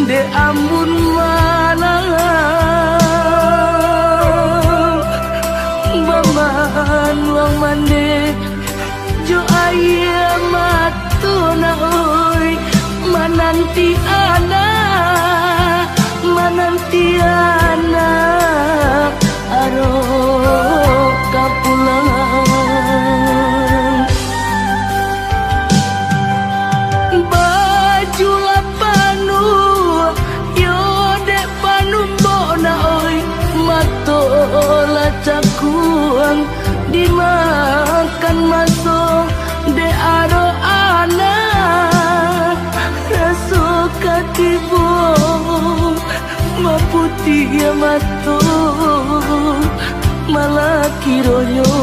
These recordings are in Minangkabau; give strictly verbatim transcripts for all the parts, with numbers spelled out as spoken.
Dek ambun malang, bamanuang mandeh jo aia mato nak oi, mananti anak, mananti anak. Arok ka pulang. Baju lah panuah, yo dek panumbok nak oi, mato lah cakuang, dimakan maso dek arok anak, raso ka tibo. Maputiah mato, malah kironyo.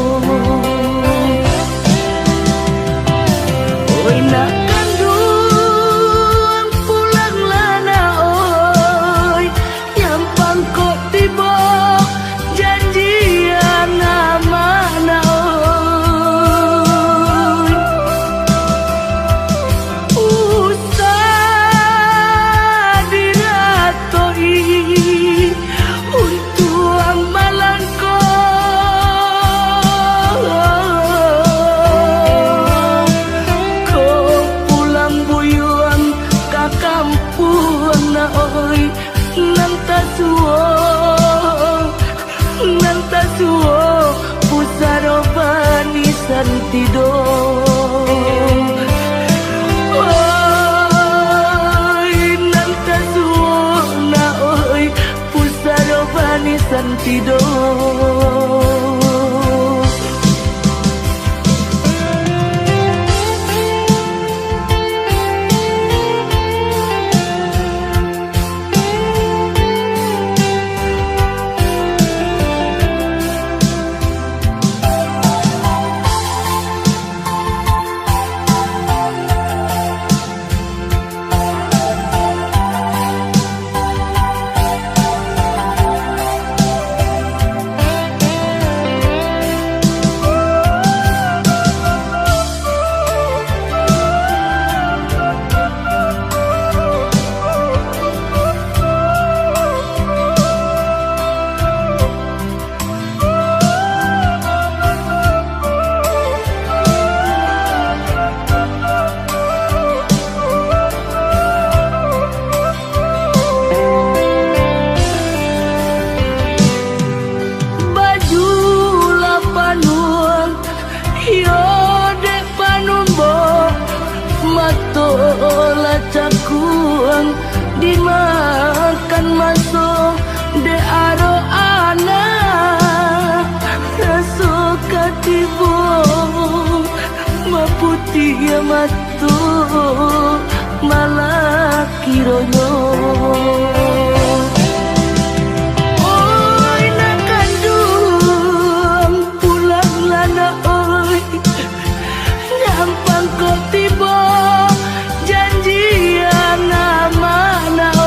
Oi nak kanduang, pulanglah nak oi, nyampang kok tibo janjian amak nak oi. Usah diratoi untuang malangko. Ko pulang buyuang ka kampuang nak oi, nan tasuo. Nan tasuo pusaro banisan tido. Oi, nan tasuo nak oi, pusaro banisan tido. Baju lah panuang, iyo dek panumbok, mato lah cakuang, dimakan maso dek arok anak, raso ka tibo, maputiah mato, malah kironyo. Oi nak kanduang, pulanglah nak oi, nyampang kok tibo janjian amak nak oi.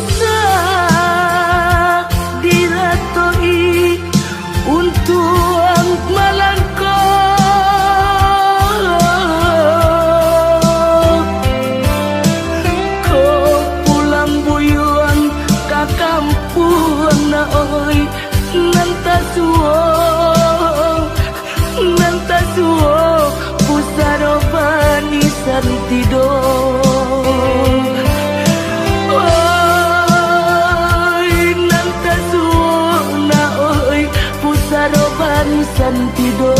Usah diratoi untuang malangko. Ko pulang buyuang ka kampuang nak oi, nan tasuo, nan tasuo pusaro banisan tido. Oi, nan tasuo nak oi, pusaro banisan tido.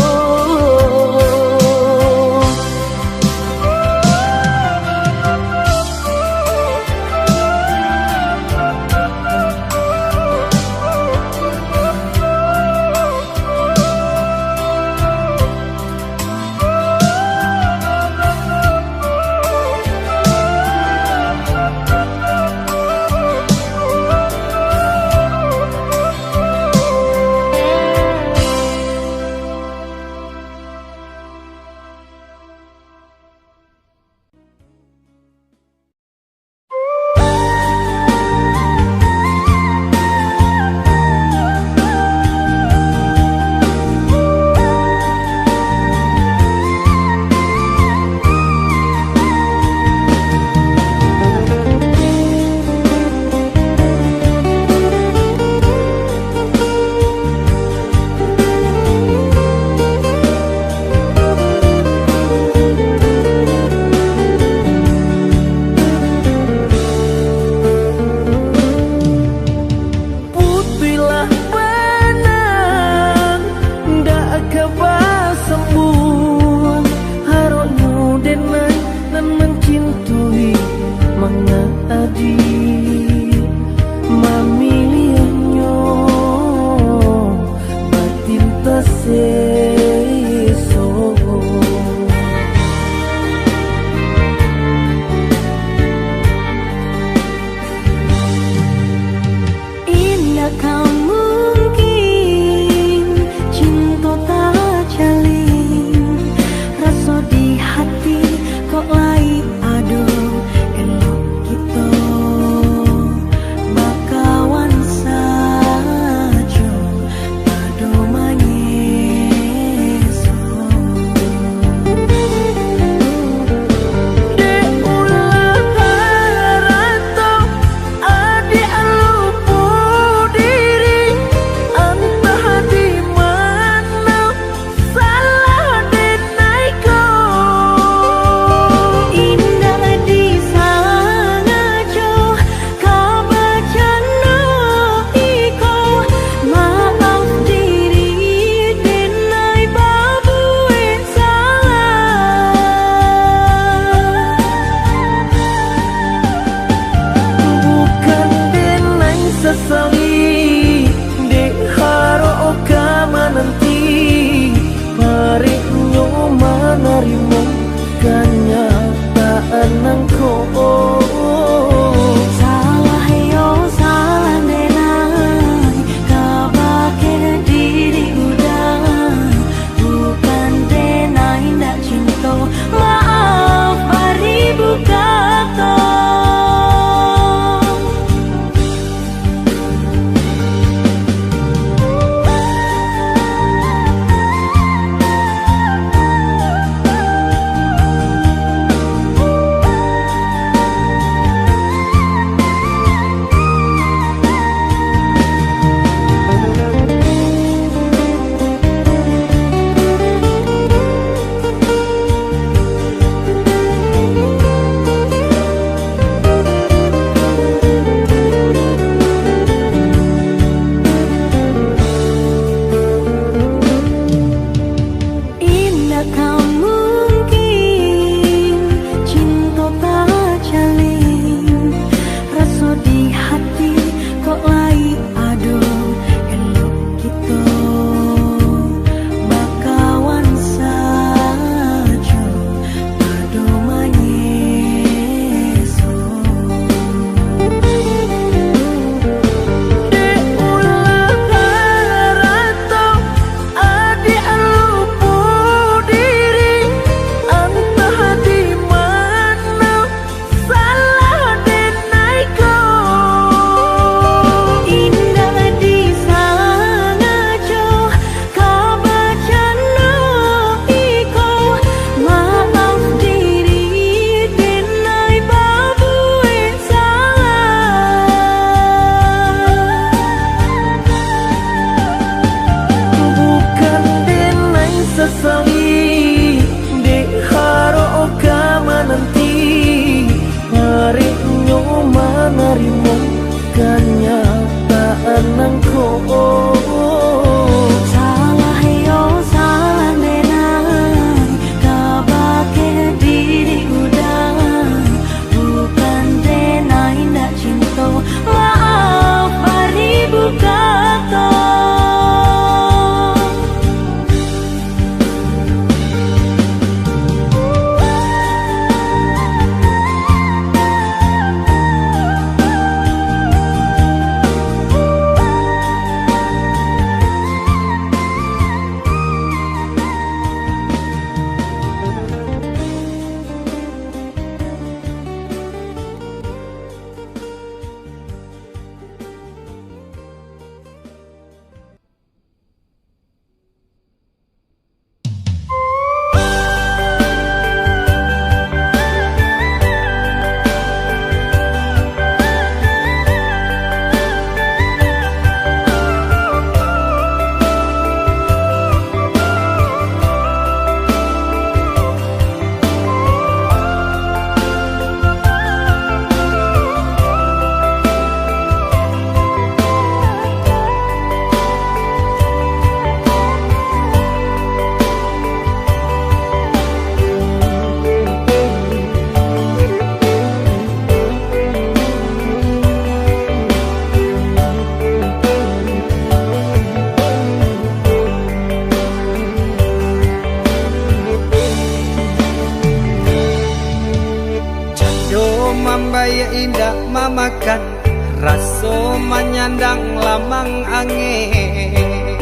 So manyandang lamang angin.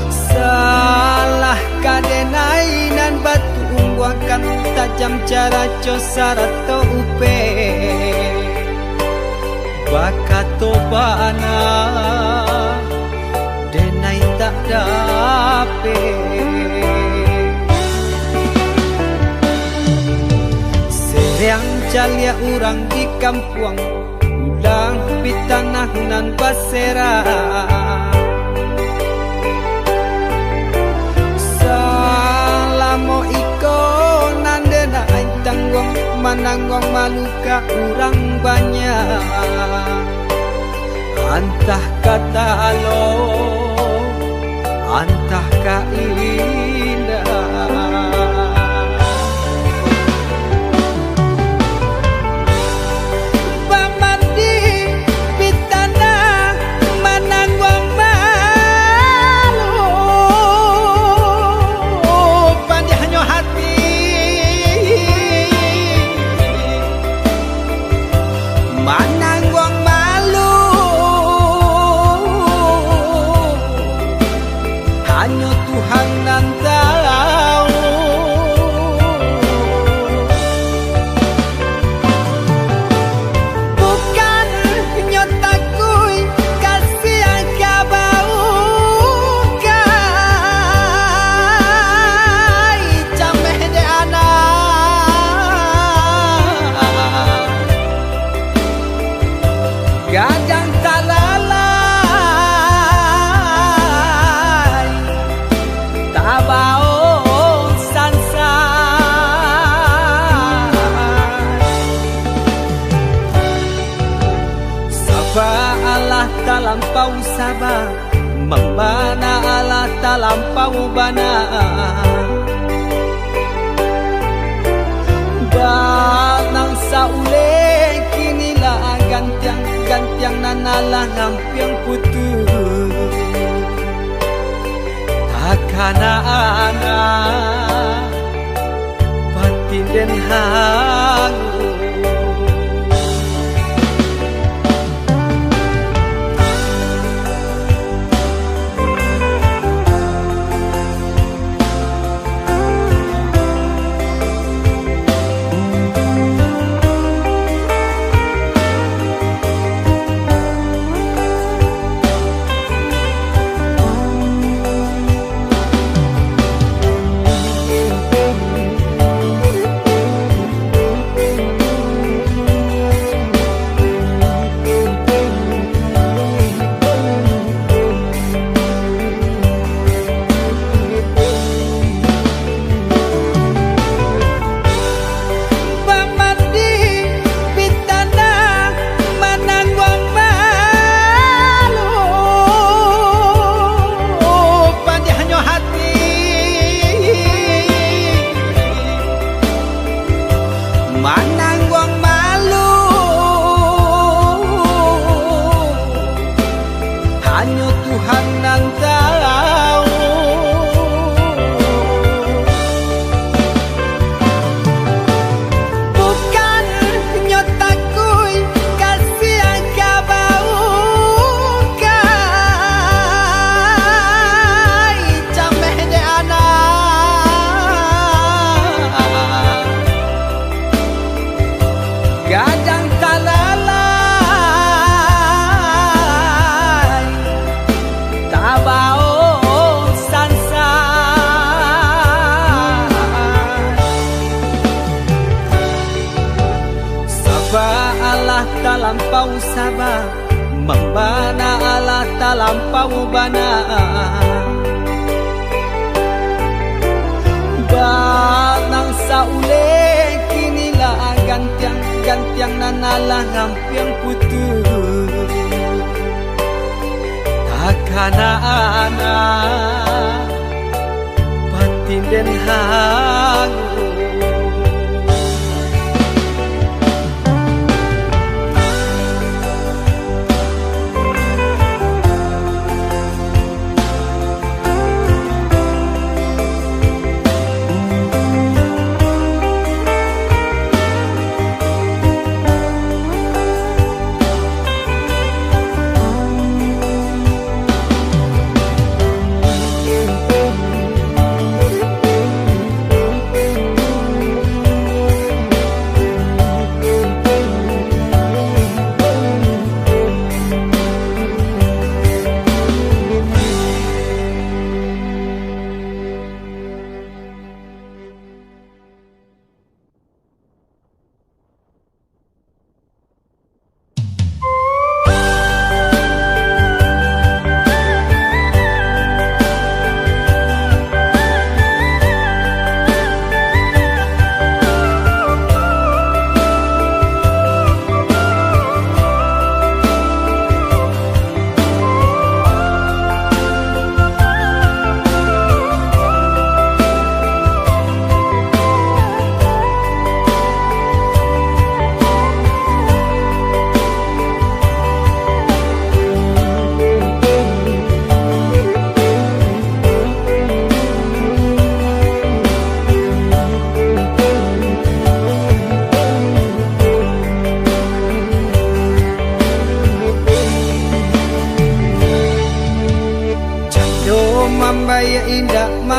Salah ka denai nan batumbuahkan, tajam caraco sarato upeh. Bakato bana, denai tak dapek. Sereang caliak urang di kampuang, ulah pitanah nan baserak. Salamo iko nan denai tangguang, manangguang malu ka urang banyak. Antah ka talok, antah ka indak. Bamandi pitanah manangguang malu, padiahnyo hati manangguang malu, hanyo Tuhan nan tahu. Bukannyo takuik kasiah ka bau, kai cameh dek anak. Gadang talalai, tabao sansa. Saba alah talampau saba, mambana alah talampau bana. Bak nan sauleh kini lah gantiang, gantiang nan alah ampiang putuih. Takana anak patinden hangu. Bamandi pitanah manangguang malu, padiahnyo hati manangguang malu, hanyo Tuhan nan tahu. Bukannyo takuik kasiah ka bau, kai cameh dek anak. Gadang talalai, tabao sansa. Saba alah talampau saba, mambana alah talampau bana. Bak nan sauleh kini lah gantiang, gantiang nan alah ampiang putuih. Takana anak patinden hangu.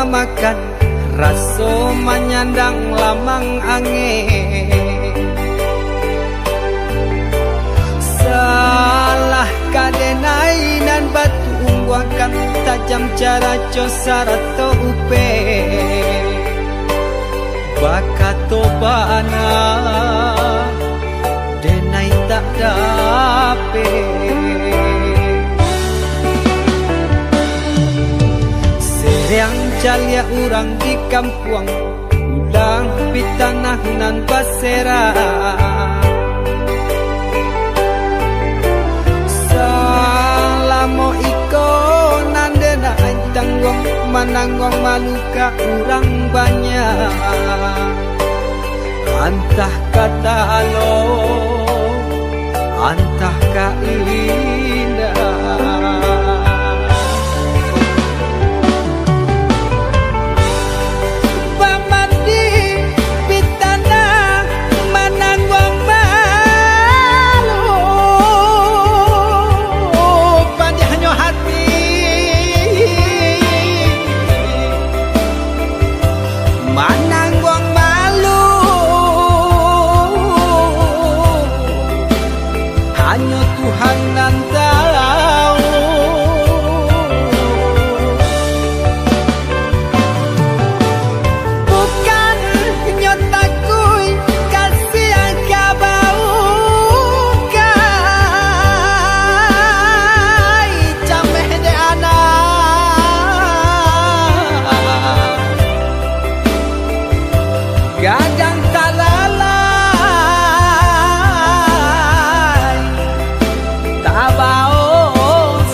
makan, raso manyandang lamang angin. Salah ka denai nan batungguakan, tajam caraco sarato upek. Bakato bana, denai tak dapek. Seriang caliak urang di kampuang, ulang pitanah nan baserak. Salamo iko nan denai tangguang, manangguang malu ka urang banyak. Antah ka talok, antah ka indak. Bamandi pitanah manangguang malu, padiahnyo hati manangguang malu, hanyo Tuhan nan tahu. Bukannyo takuik kasiah ka baukai, cameh dek anak. Gadang talalai, tabao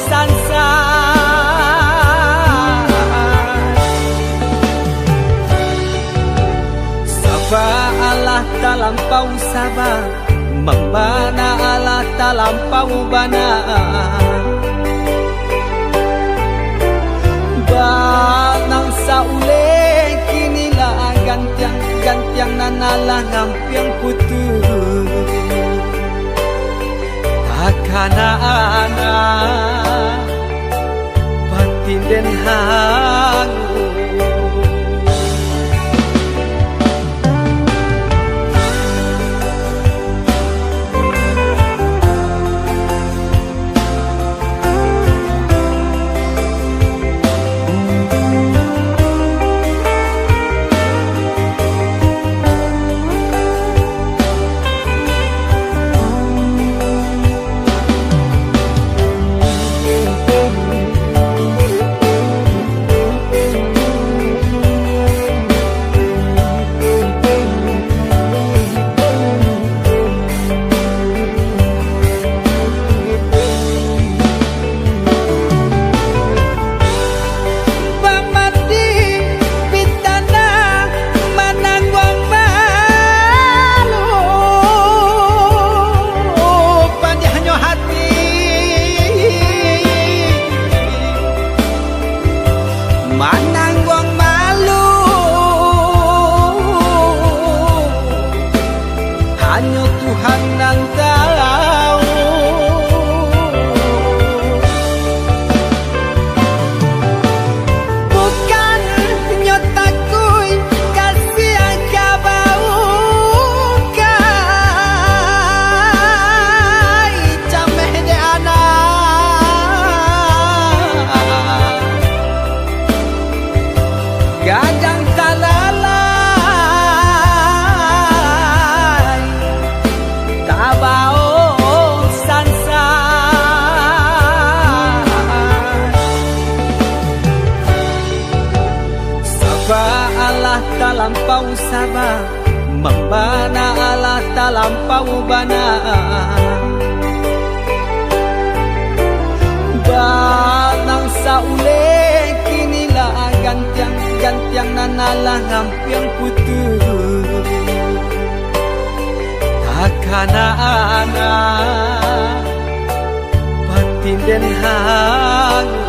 sansa. Saba alah talampau saba, mambana alah talampau bana. Banang sauleh kini lah gantiang, gantiang nan alah ngampiang putuih. Takana anak patinden hangu. Bamandi pitanah manangguang malu, padiahnyo hati manangguang malu, hanyo Tuhan nan tahu. Bukannyo takuik kasiah ka baukai, cameh dek anak. Gadang talalai, tabao sansa. Saba alah talampau saba, mambana alah talampau bana. Banang sauleh kini lah gantiang, gantiang nan alah ngampiang putuih. Takana anak patinden hangu.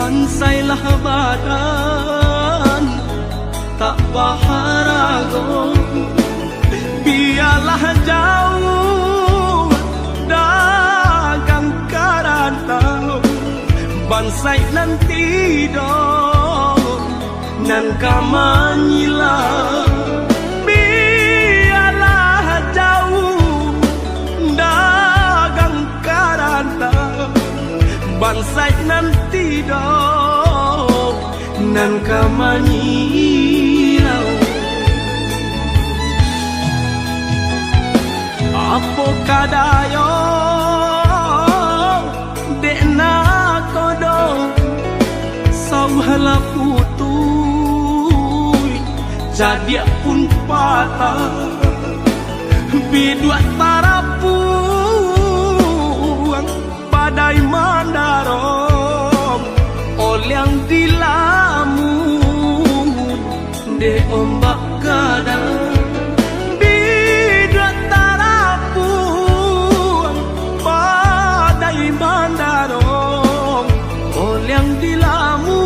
Bansailah badan tak baharago, bialah jauah dagang ka rantau. Bansai nan tido nan ka manyilau, bialah jauah dagang ka rantau. Bansai nan tido nan ka manyilau. Apo kadayo dek nakodo, sauah lah putuih, cadiak pun patah, biduak tarapuang. Badai mandarong, oliang dilamun dek ombak gadang. Biduak tarapuang, badai mandarong, oliang dilamun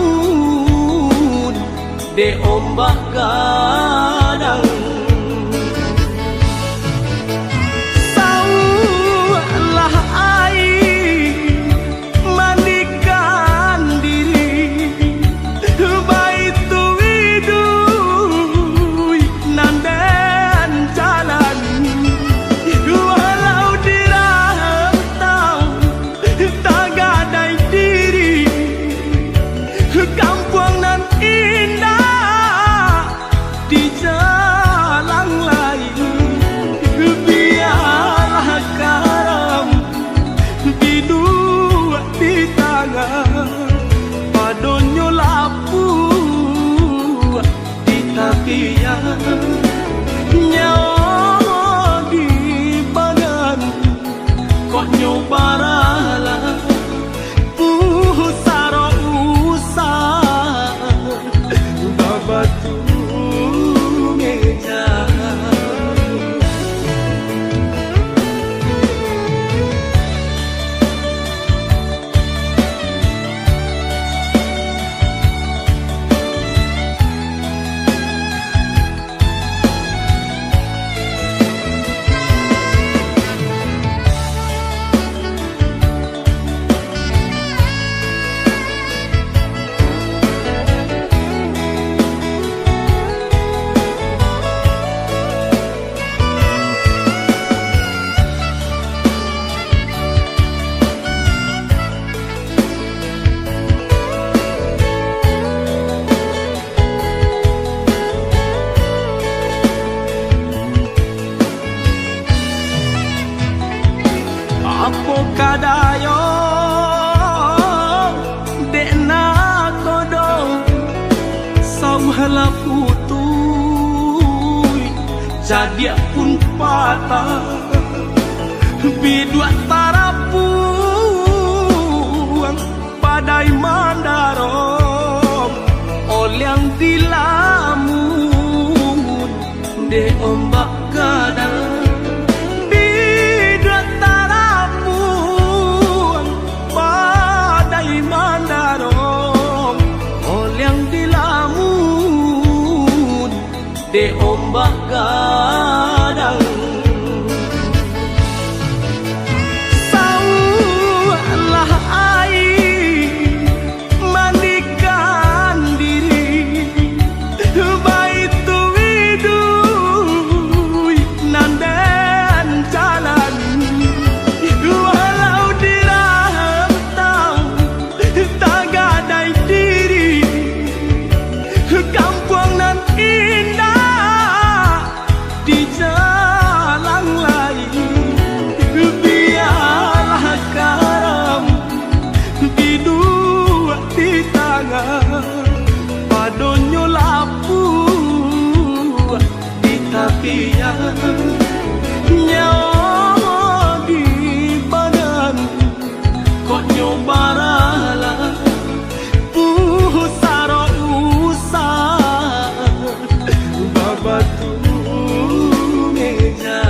dek ombak gadang. Sauah lah aia mandikan diri, baitu iduik nan den jalani. Walau di rantau tagadai diri, kampuang nan indak dijalang lai. Bialah karam biduak di tangah, padonyo lapuak di tapian. Nyawo di badan, kok nyo baralah, pusaro usah babatu meja. Apo kadayo dek nakodo, sauah lah putuih, cadiak pun patah, biduak tarapuang. Badai mandarong, oliang dilamun dek ombak gadang. Biduak tarapuang, badai mandarong, oliang dilamun dek ombak gadang. Sauah lah aia mandikan diri, baitu iduik nan den jalani. Walau di rantau tagadai diri, kampuang nan indak dijalang lai. Bialah karam biduak di tangah, padonyo lapuak di tapian. Nyawo di badan, kok nyo baralah, pusaro usah babatu meja.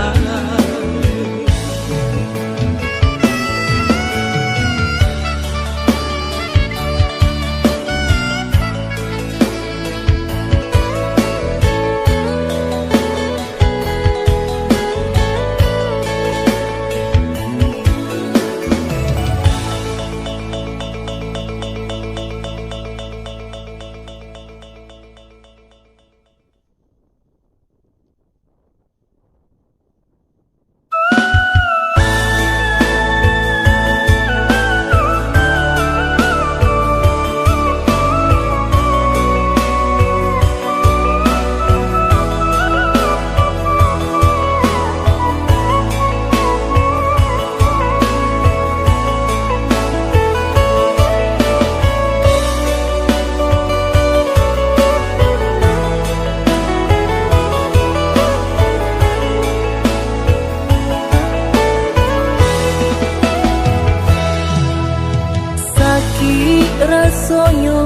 Rasonyo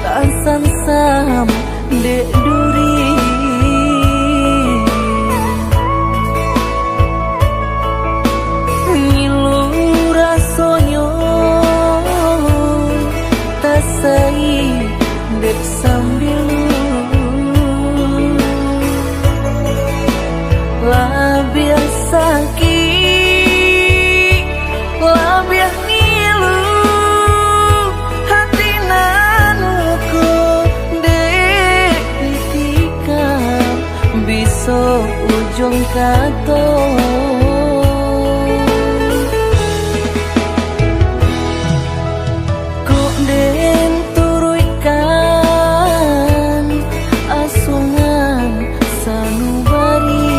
tasansam dek duri. Ngilu rasonyo tasai dek sambilu. Labiah sakik, labiah ngilu, hati nan luko dek ditikam, biso ujuang kato. Kok den turuikkan asuahan sanubari,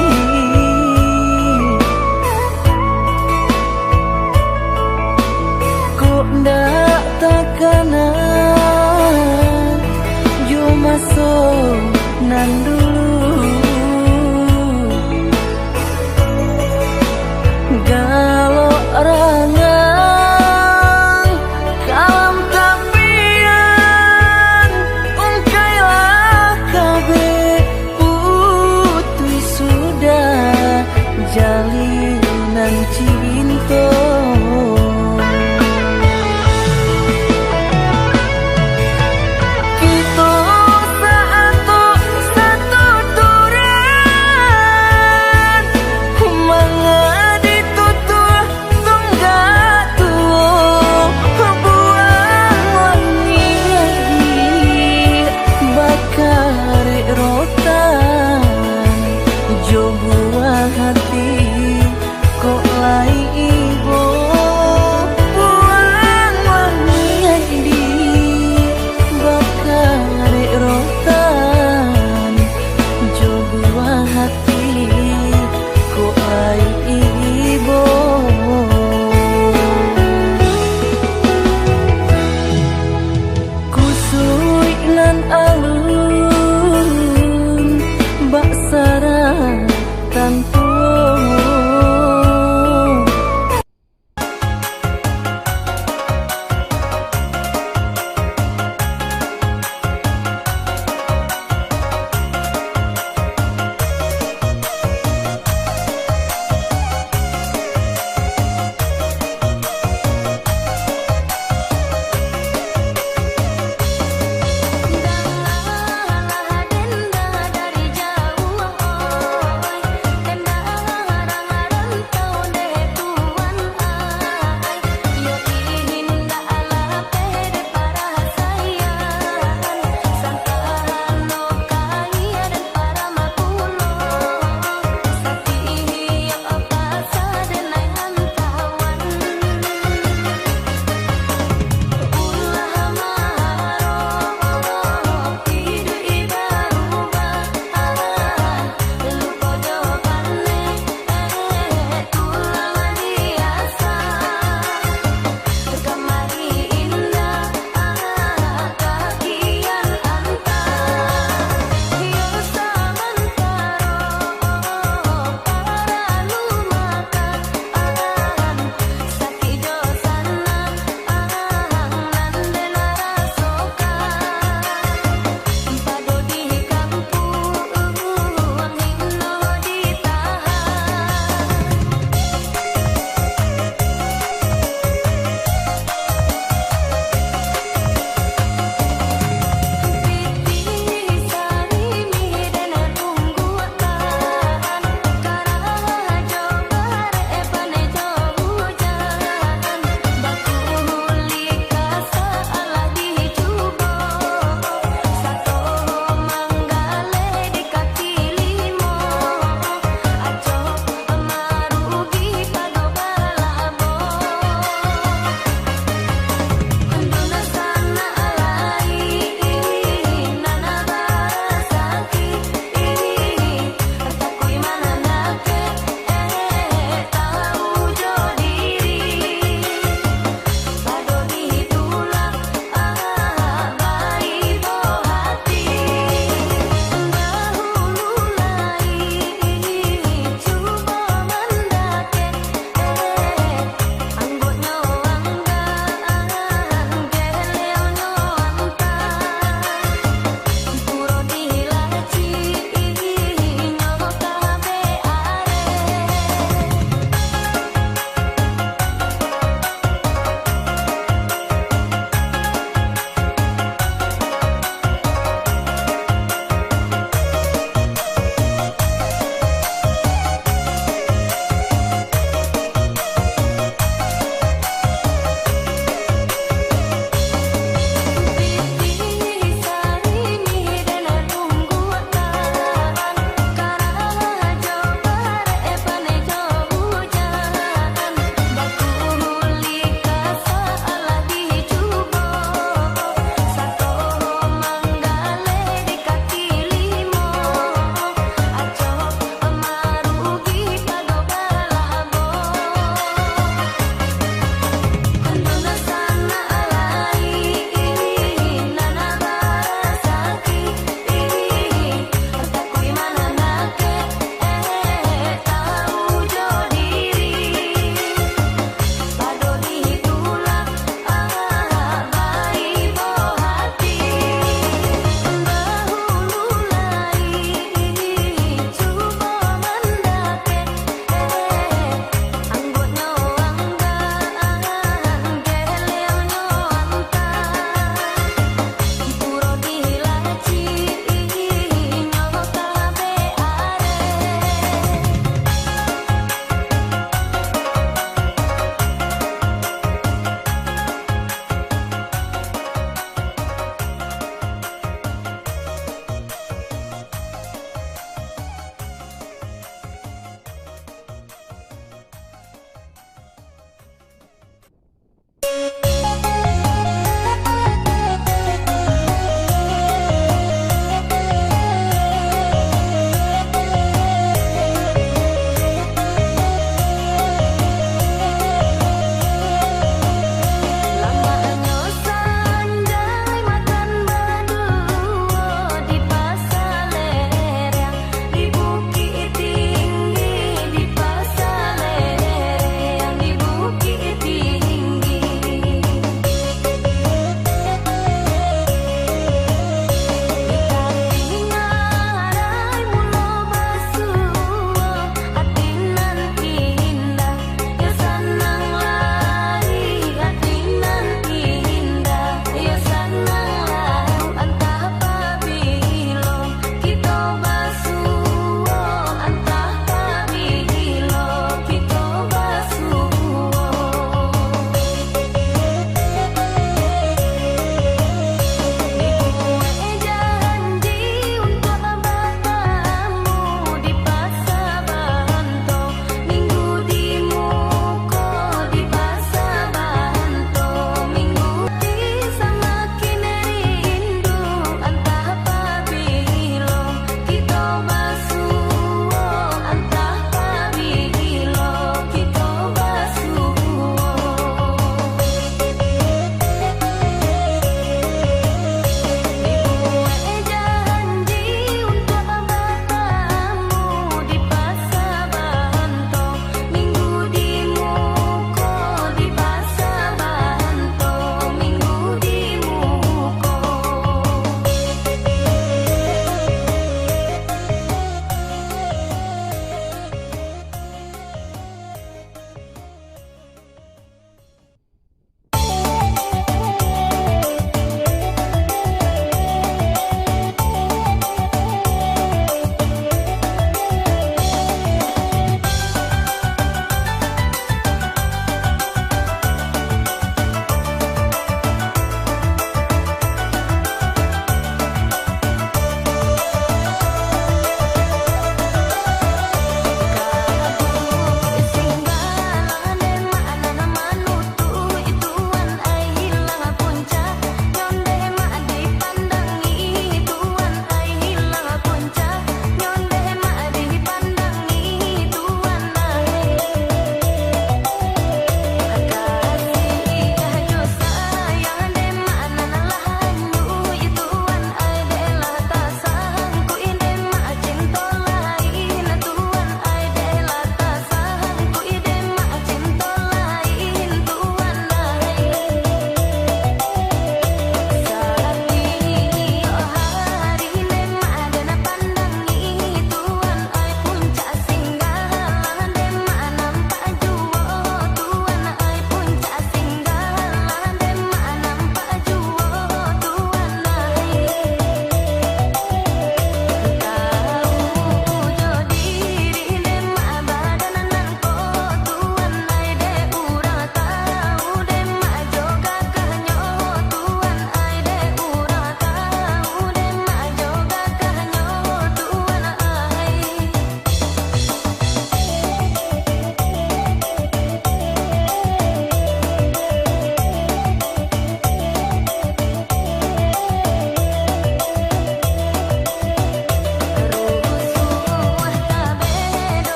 kok ndak takana jo maso nan dulu. Galok rangang kalam tapian, ungkailah kabeh putuih sudah jalinan cinto. Kito saato sato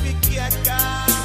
pikiakan.